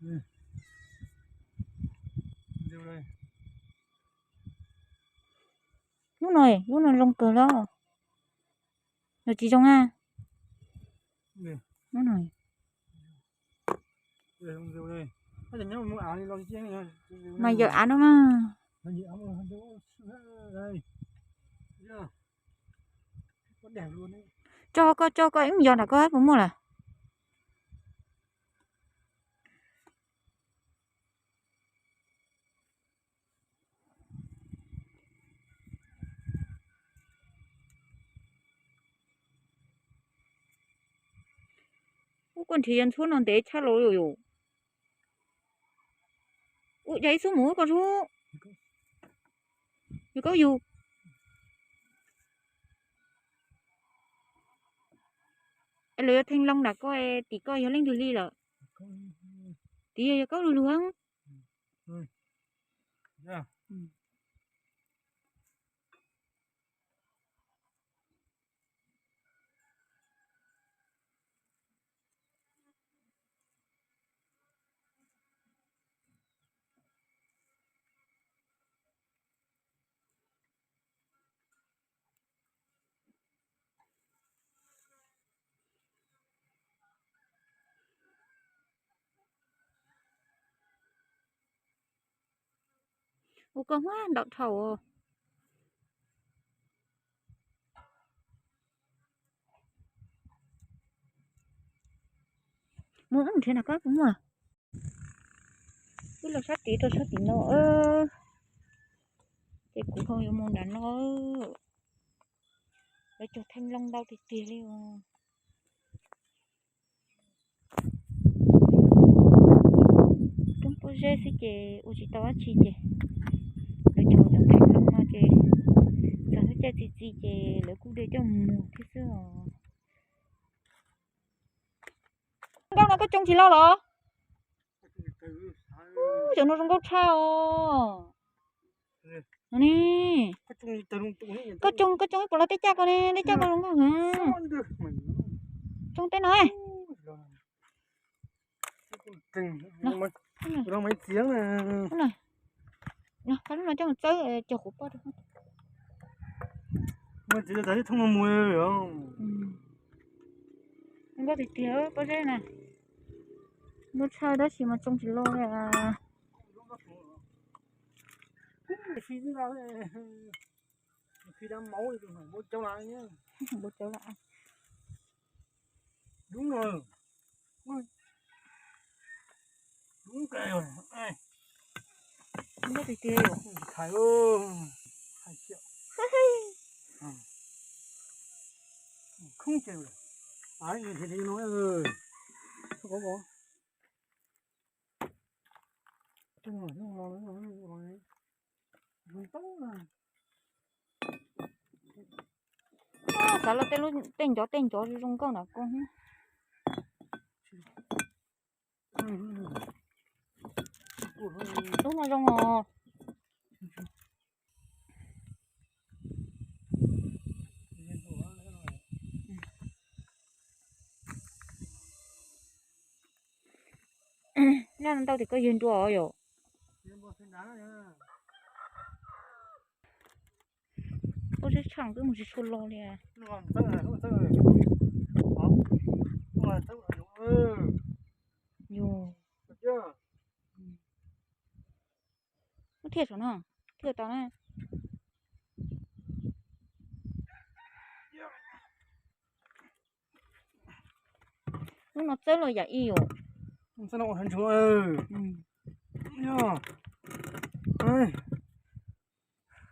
Lub no, lub no zoo kawg los. Los tsis zoo a? Lub no. Mas yawm av no mas. Tso koj, tso koj, ib yog nram koj puas muaj lawm? Ub, koj nrhiav yog ntxhuab no ntev tshaj los yus. Ub, yog ib xub mus koj sub. Yog koj yug. Es lawv yuav theej loo nram koj, tim koj yog leej twg li lawm? Tim yog koj lug lug. Ua koj huab ntaum dhau. Mus nrhiav nram koj puas muaj. Wb los sab tid rau sab tim no. Ces kuv ho yuav mus nram no. Lawv cog theej loo ntau tiag tiag li os. Coob pob zeb xwb ces ua tsis tau dab tsi ces lawv cog cov theej loo no ces txog lub caij txi txiv ces lawv kuj de coj mus thiab xwb os. Nkauj no koj tsoo tsis loj los? Cov no zoo nkauj tshaj os. Koj tsoo, koj tsoo ib puas los tej caj ko ne, tej caj ko zoo nkauj heev. Tsoo tej no. Lub no coj mus txawb cog quav poj rau. Nkauj tiag tiag pob zeb na. Nkauj tshaj tab sis mas tsoo tsis loj li. Ua cauv lawm. Dub no. Dub kawg. Nkauj tiag tiag. Thaiv. Khoob ces. Xav los tej lub tej ncov tej ncov zoo nkauj nram koj. Lub no zoo os. Noj ntau tias koj yawg nruas os yom. Pob zeb tshaaj twb mus tsis tshua los li. Yog. Muab thiaj saum no, thiaj tau na. Lub no txawb los yam ib yom.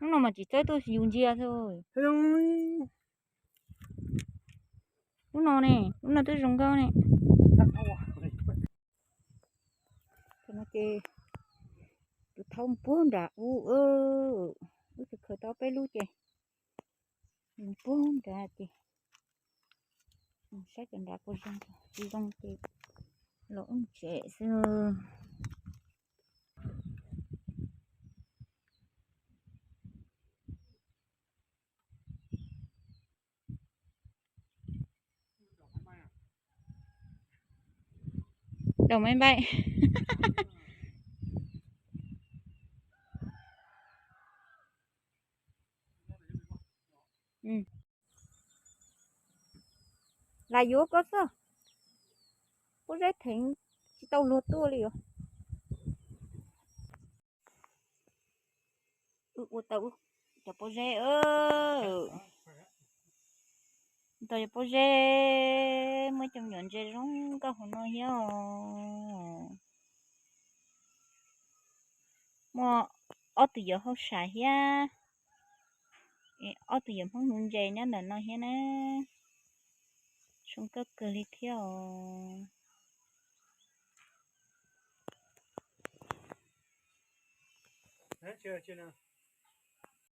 Lub no mas tsis txawb tuaj yus ntsia xwb. Lub no ne, lub no twb zoo nkauj ne. Tam no ces tus thaub puag nrad ub, wb tsuas khaws tau peb lub ces nws puag nrad ces saib cov nrad puas zoo, tsis zoo ces los wb tsev xwb. Rau me npaim. Lam yuav koj xwb. Pob zeb theev tsis tau luag tuaj li os. Wb ua tau cov pob zeb, tau cov pob zeb, muaj cov me nyuam ntses zoo nkauj hauv no thiab os. Muaj ob tug yawg hauj sam thiab, ob tug yawg Hmoob nuv ntses nyob ntawm no thiab na. Zoo nkauj kawg li thiab os.